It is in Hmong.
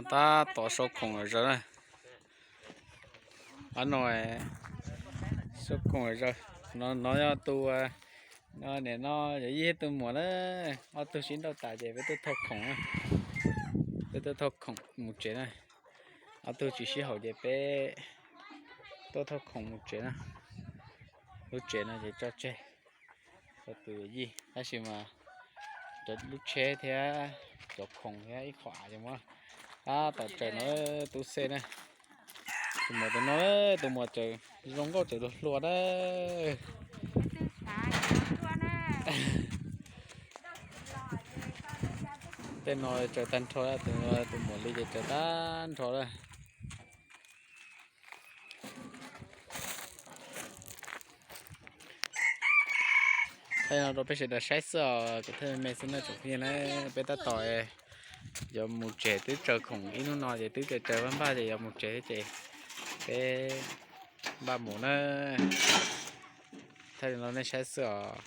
Tab tom sau khoom lawm zaws na. Ob no sau khoom lawm zaws. No yog tus, niam no yog yij thiab tus muam na. Ob tug sib nrauj tas ces peb tuaj thauj khoom, peb tuaj thauj khoom mus tsev na. Ob tug tsis sib haum ces peb tuaj thauj khoom mus tsev na. Lub tsev no ces tso tseg rau tus yij tab sis mas cov lub tsheb thiab cov khoom thiab ib qho av ces muab tab tom tsaws no. Tub Xej na, tus muam tus no, tus muam tseem zoo nkauj tseem hluas hluas na. Tej no tsaws tag nrho, tus muam li ces tsaws tag nrho lawm. Thaij no rau peb sawv daws saib xwb os, kuv thaij me me xwb na tsoom phooj ywg na. Peb tab tom yuav mus tsev, twb tsaws khoom ib hnub no ces twb tsaws tsaws npaj npaj ces yuav mus tsev thiab ces peb npaj mus na. Thaij no nej saib xwb os.